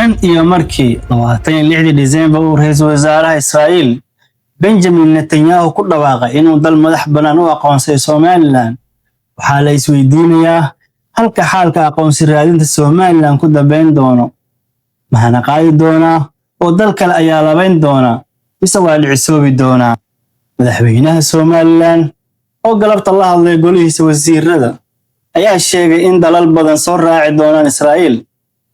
Tan iyo markii 26-dii Disembar uu ra'iisul wasaaraha Israa'iil Benjamin Netanyahu ku dhawaaqay inuu dal madax bannaan u aqoonsaday Somaliland, waxaa la isweydiinayaa halka xaalka aqoonsi raadinta Somaliland ku dambeyn doono. Mahana qaadi doonaa oo dal kale ayaa labayn doona, mise waa dhicisoobi doonaa? Madaxweynaha Somaliland oo galabta la hadlay golihiisa wasiirada ayaa sheegay in dalal badan soo raaci doonaan Israa'iil,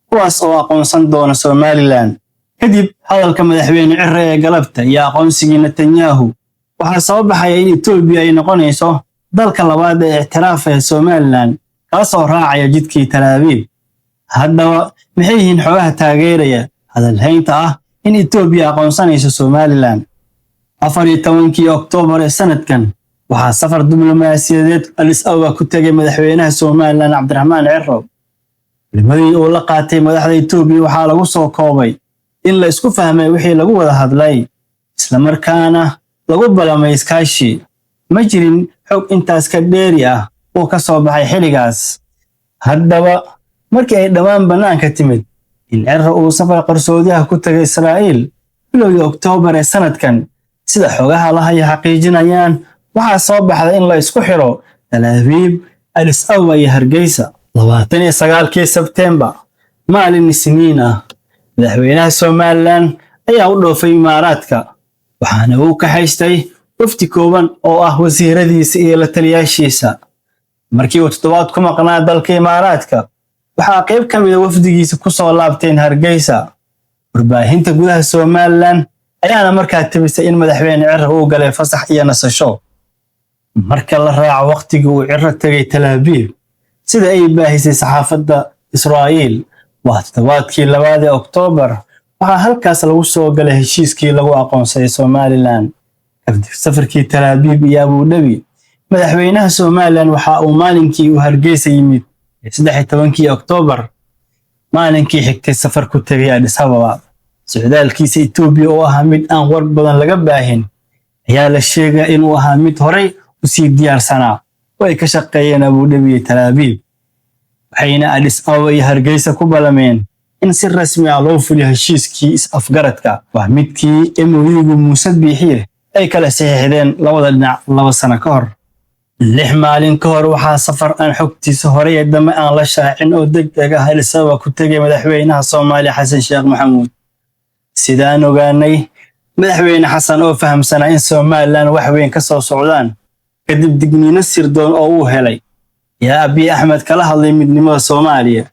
kuwaas oo aqoonsan doona Somaliland. Kadib hadalka madaxweyne Cirre ee galabta iyo aqoonsigii Netanyahu, waxaa soo baxaya in Itoobiya ay noqonayso dalka labaad ee ictiraafaya Somaliland, kaasoo raacaya jidkii Tel Aviv. Haddaba, maxay yihiin xogaha taageeraya hadalhaynta ah in Itoobiya aqoonsanayso Somaliland? 14-kii Oktoobar ee sanadkan waxaa safar diblomaasiyadeed Addis Ababa ku tegay madaxweynaha Somaliland Cabdiraxmaan Cirro. Kulimadii uu la qaatay madaxda Itoobiya waxaa lagu soo koobay in la isku fahmay wixii lagu wada hadlay, islamarkaana lagu ballamay iskaashi. Ma jirin xog intaas ka dheeri ah oo ka soo baxay xilligaas. Haddaba, markii ay dhammaan bannaanka timid in Cirro uu safar qarsoodiyaha ku tagay Israa'iil bilowgii Oktoobar ee sanadkan, sida xogaha la haya xaqiijinayaan, waxaa soo baxday in la isku xiro Tel Aviv, Addis Ababa iyo Hargeysa. 29-kii Sebteembar, maalin Isniin ah, madaxweynaha Somaliland ayaa u dhoofay Imaaraadka, waxaana uu kaxaystay wafdi kooban oo ah wasiiradiisa iyo la taliyaashiisa. Markii uu toddobaad ku maqnaa dalka Imaaraadka, waxaa qayb ka mida wafdigiisa ku soo laabteen Hargeysa. Warbaahinta gudaha Somaliland ayaana markaa tebisay in madaxweyne Cirro uu galay fasax iyo nasasho. Marka la raaco wakhtigii uu Cirro tegay Tel Aviv, sida ay baahisay saxaafadda Israa'iil, waa toddobaadkii labaad ee Oktoobar. Waxaa halkaas lagu soo galay heshiiskii lagu aqoonsaday Somaliland. Kadib safarkii Tel Aviv iyo Abu Dhabi, madaxweynaha Somaliland waxa uu maalinkii uu Hargeysa yimid ee 13-kii Oktoobar maalinkii xigtay safar ku tegay Addis Ababa. Socdaalkiisa Itoobiya oo ahaa mid aan war badan laga baahin ayaa la sheegaa inuu ahaa mid horey u sii diyaarsanaa oo ay ka shaqeeyeen Abu Dhabi iyo Tel Aviv, waxayna Addis Ababa iyo Hargeysa ku ballameen in si rasmi ah loo fuliyo heshiiskii is-afgaradka. Waa midkii MOU-gu Muuse Biixiye ay kala saxiixdeen labada dhinac 2 sano ka hor. 6 maalin ka hor waxaa safar aan xogtiisa hore iyo dambe aan la shaacin oo deg deg ah Addis Ababa ku tegay madaxweynaha Soomaaliya Xasan Sheekh Maxamuud. Sidaan ogaanay, madaxweyne Xasan oo fahamsanaa in Somaliland wax weyn ka soo socdaan kadib digniino sirdoon oo uu helay, yaa Abiy Axmed kala hadlay midnimada Soomaaliya.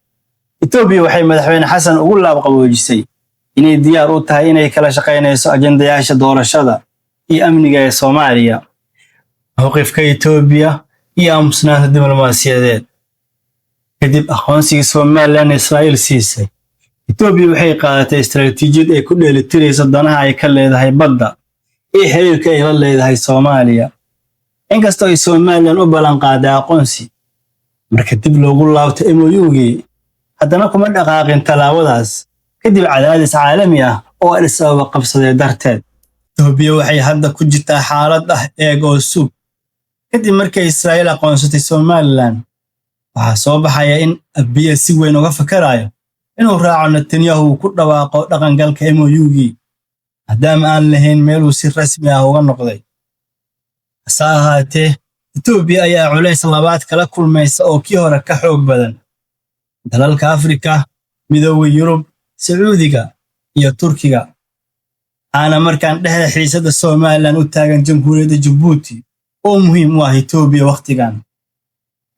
Itoobiya waxay madaxweyne Xasan ugu laabqaboojisay inay diyaar u tahay inay kala shaqaynayso ajendayaasha doorashada iyo amniga ee Soomaaliya. Mowqifka Itoobiya iyo aamusnaanta diblomaasiyadeed kadib aqoonsigii Somaliland Israa'iil siisay, Itoobiya waxay qaadatay istaraatiijiyad ay ku dheelitirayso danaha ay ka leedahay badda iyo xiriirka ay la leedahay Soomaaliya. Inkastoo ay Somaliland u ballan qaaday aqoonsi marka dib loogu laabto MOU-gii, haddana kuma dhaqaaqin tallaabadaas kadib cadaadis caalami ah oo Addis Ababa qabsaday darteed. Itoobiya waxay hadda ku jirtaa xaalad ah eeg oo sug. Kadib markay Israa'iil aqoonsatay Somaliland, waxaa soo baxaya in Abiye si weyn uga fakarayo inuu raaco Netanyahu, uu ku dhawaaqo dhaqangalka MOU-gii, maadaama aan lahayn meeluu si rasmi ah uga noqday. Hase ahaatee, Itoobiya ayaa culays labaad kala kulmaysa oo kii hore ka xoog badan: dalalka Afrika, Midooda Yurub, Sacuudiga iyo Turkiga. Waxaana markaan dhexda xiisadda Somaliland u taagan Jamhuuriyadda Jabuuti oo muhiim u ah Itoobiya wakhtigan.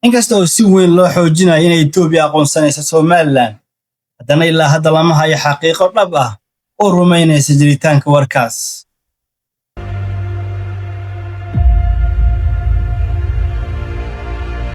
Inkasta oo si weyn loo xoojinayo inay Itoobiya aqoonsanayso Somaliland, haddana ilaa hadda lama hayo xaqiiqo dhab ah oo rumaynaysa jiritaanka warkaas.